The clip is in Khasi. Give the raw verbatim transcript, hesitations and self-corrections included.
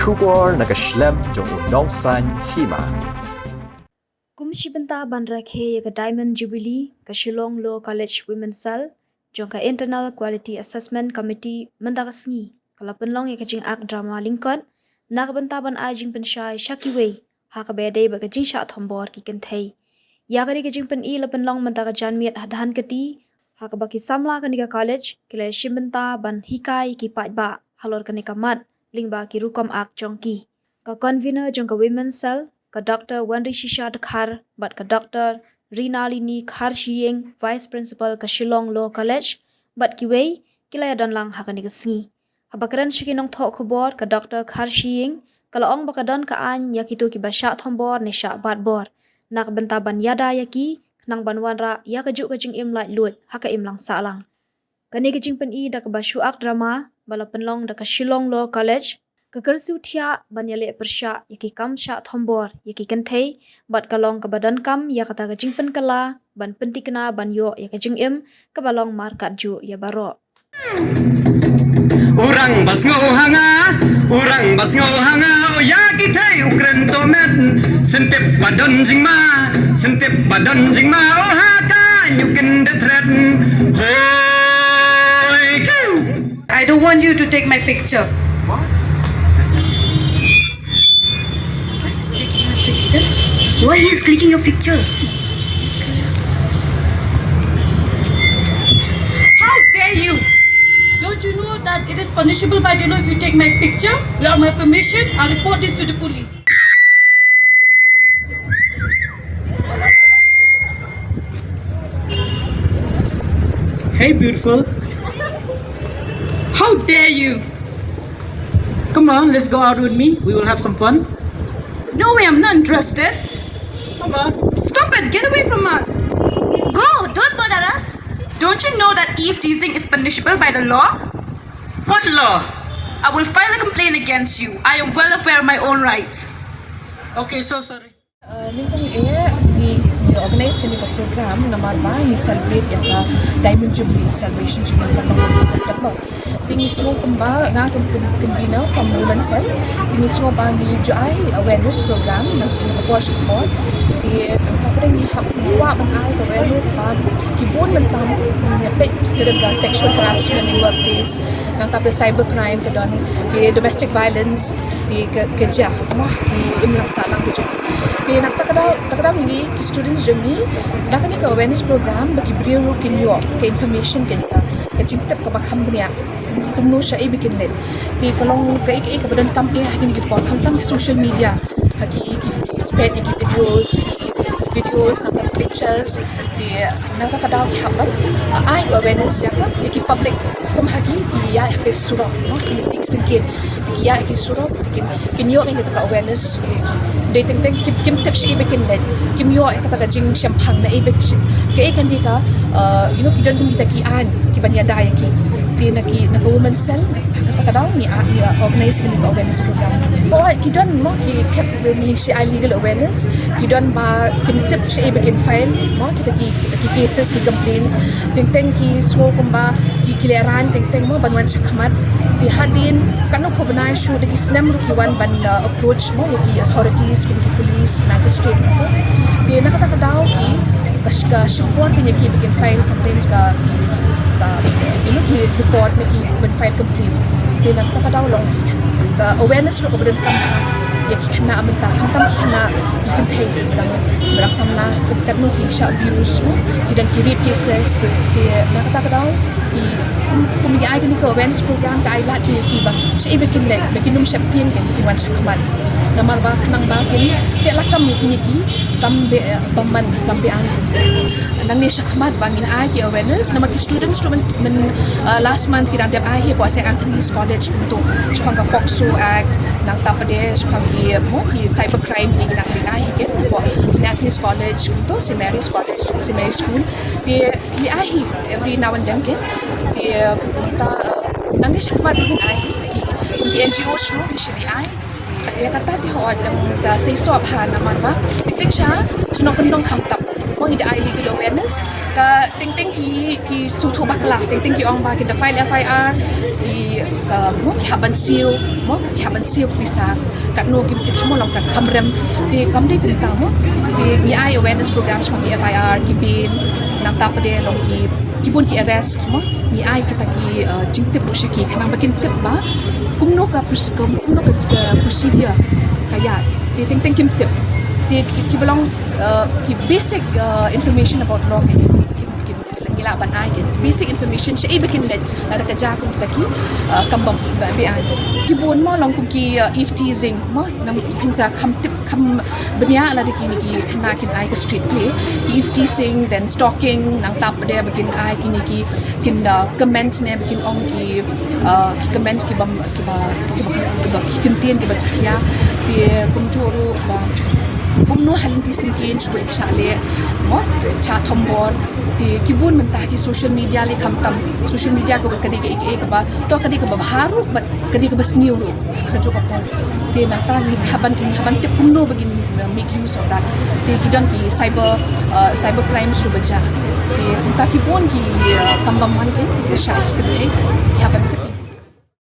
Khubor na ka shlem jong u nongsan hima. Kum shi bynta ban rakhe ïa ka Diamond Jubilee, ka Shillong Law College Women's Cell jong ka Internal Quality Assessment Committee mynta ka sngi ka la pynlong ïa ka jingak drama lyngkot na ka bynta ban ai jingpynshai sha kiwei ha kaba ïadei bad ka jingshah thombor ki kynthei. Ïa kane ka jingpyni la pynlong mynta ka janmiet ha Dhankheti, ha kaba ki samla kane ka college ki la shim bynta ban hikai ki paidbah halor kane ka mat lyngba ki rukom ak jong ki. Ka convener jong ka Women's Cell, ka Doctor Wanrishisha Dkhar bad ka Doctor Rinalini Kharshiing, Vice Principal ka Shillong Law College, bad kiwei ki la ïadon lang ha kane ka sngi. Haba kren sha ki nongthoh khubor, ka Doctor Kharshiing ka la ong ba ka don ka aiñ ïa kito kiba shah thombor ne shah batbor na ka bynta ban ïada ïa ki khnang ban wanrah ïa kajuh ka jingim laitluid ha ka imlang sahlang. Kane ka jingpyni da kaba shu ak drama ba la pynlong da ka Shillong Law College ka kyrsiew thiah ban ïaleh pyrshah ïa ki kam shah thombor ïa ki kynthei, bad ka long kaba donkam ïa kata ka jingpynkylla ban pynthikna ban ïoh ïa ka jingim kaba long markatjuh ïa baroh. Orang ba sngew ha nga, orang ba sngew ha nga, oh ïa ki thei u kren to met. Syntip ba don jingma, syntip ba don jingma, oh ha ka ñu ken de thret. Hoi kiu. I don't want you to take my picture. What? Why is clicking your picture? Why he's clicking your picture? How dare you? Don't you know that it is punishable by the law if you take my picture without my permission? I'll report this to the police. Hey, beautiful. How dare you? Come on, let's go out with me. We will have some fun. No way, I'm not interested. Come on. Stop it, get away from us. Go, don't bother us. Don't you know that eve teasing is punishable by the law? What law? I will file a complaint against you. I am well aware of my own rights. Okay, so sorry. Uh, nyngkong eh ngi, ngi organize kane ka program namar ba ngi celebrate ïa ka Diamond Jubilee celebration jong ngi ka long September. Te ngi sngew kumba nga kum, kum, convener from Women Cell, te ngi sngew ba ngi ju ai awareness program na, na ka por sha ka por. Te nangta pat ngi hap, ngi kwah ban ai awareness ba ki bun mynta ngi peit ka sexual harassment in workplace, nangta pat cyber crime ka don, te domestic violence, te ka, ka jia, mo, ki imlang sahlang ka jong. Te nangta ka daw, ta ka daw ngi ki students jong ngi da kane ka awareness program ba ki briew ruh kin ïoh ka information, kin ka, ka jingtip kaba kham bniah kumno shaei ba kin leit. Te ka long kaei kaei kaba donkam eh ha kine ki por, khamtam ki social media, ha ki, ki, ki spread ïa ki videos, ki videos, nangta ki pictures. Te nangta ka daw ngi hap ban ai ka awareness ïa ka, ïa ki public kum ha ki, ki ïa ha ki surok, no, ki lynti ki syngkien. Te ki ïa ha ki surok, te kin, kin ïoh ïa kata ka awareness, eh, dei teng teng kim, kim tip shaei ba kin leit, kim ïoh ïa kata ka jingshemphang naei ba ki, kaei kan dei ka, uh, you know, ki don kum kita ki aiñ kiban ïada ïa ki. Te na ki, na ka Women Cell, kata ka daw ngi, ah, ngi organize kane ka awareness program. Oh, ki don mo, ki khep ngi shi ai legal awareness, ki don ba kim tip shaei ba kin file mo kita ki, kita ki cases, ki complaints. Teng teng ki sngew kumba ki, ki lehraiñ teng teng mo ban wan shakhmat. Te hadien katno kaba bnai shuh da ki snem ruh ki wan ban, uh, approach mo ïa ki authorities kum ki police, magistrate mo. Te na kata ka daw ki, ka sh-, ka shim por ki ïa ki ba kin file sometimes ka, ka, you know, ki report ne ki ban file complaint. Te na kata ka daw long ka awareness ruh kaba donkam ha ïa ki khynnah mynta, khamtam ki khynnah, ki kynthei, dang, dang samla katno ki shah abuse mo, ki don ki rape cases. Te na kata ka daw ki, kum, kum ngi ai kane ka awareness program ka ai lad ïa ki ba shaei ba kin leit, ba kin ym sheptieng, kin, kin wan shakhmat. Namar ba khnang ba kin teh lakam ïa kine ki kam be, bymman, kam be-aiñ. Nangne shakhmat ba ngin ai ki awareness, namar ki students ruh myn, myn, uh, last month ki dang dep ai hi hapoh Saint Anthony's College kumto, shaphang ka POCSO Act, nangta pat de shaphang ki, mo, ki cyber crime, ki dang ai hi kin hapoh Saint Anthony's College kumto, Saint Mary's College, Saint Mary's School. Te ngi ai hi every now and then kin. Te, uh, nangta, uh, nangne shakhmat ba ngin ai hi ki, ki NGOs ruh ngi shim ai. Ïa kata te hooid, em, ka seisoh bha namar ba teng teng sha shnong kyndong khamtam. Ngi da ai legal awareness, ka teng teng ki, ki sngewthuh bakla, teng teng ki ong ba ki da file F I R, ki, ka, mo, ki hap ban siew, mo, ki hap ban siew pisa, katno kim tip shuh mo, long ka kham rem. Te kam dei kumta mo. Te ngi ai awareness program sha ki F I R, ki bail, nangta pat de long ki, ki bun ki arrest mo. Ngi ai kita ki, uh, jingtip ruh sha ki, khnang ba kin tip ba kumno ka proce-, kum-, kumno ka, ka procedure ka ïaid. Te teng teng kim tip. Te ki, kiba long, uh, ki basic, uh, information about law ki, ki, ki, ngi lah ban ai ki basic information shaei ba kin leit lada ka jia kum kita ki, uh, kam ba, ba, ba ai. Ki bun mo, long kum ki, uh, eve teasing mo, namar phin sa kham tip, kham bniah lada kine ki khynnah kin ai ka street play. Ki eve teasing, then stalking, nangta pat de ba kin ai kine ki, kin, uh, comment ne ba kin ong ki, uh, ki comment kiba, kiba, kiba, kiba, ki kyntien kiba jakhlia. Te kumjuh ruh ba kumno ha lynti syngkien shu ba ki shah leh mo, shah thombor. Te ki bun mynta ki social media lei khamtam. Social media ka, ka dei kaei kaei kaba, to ka dei kaba bha ruh bad ka dei kaba sniew ruh ha kajuh ka por. Te nangta ngi hap ban, ngi hap ban tip kumno ba ngin, uh, make use of that. Te ki don ki cyber, uh, cyber crimes ruh ba jia. Te kumta ki bun ki, uh, kam ba man kin ki shah ki kynthei, ki hap ban tip.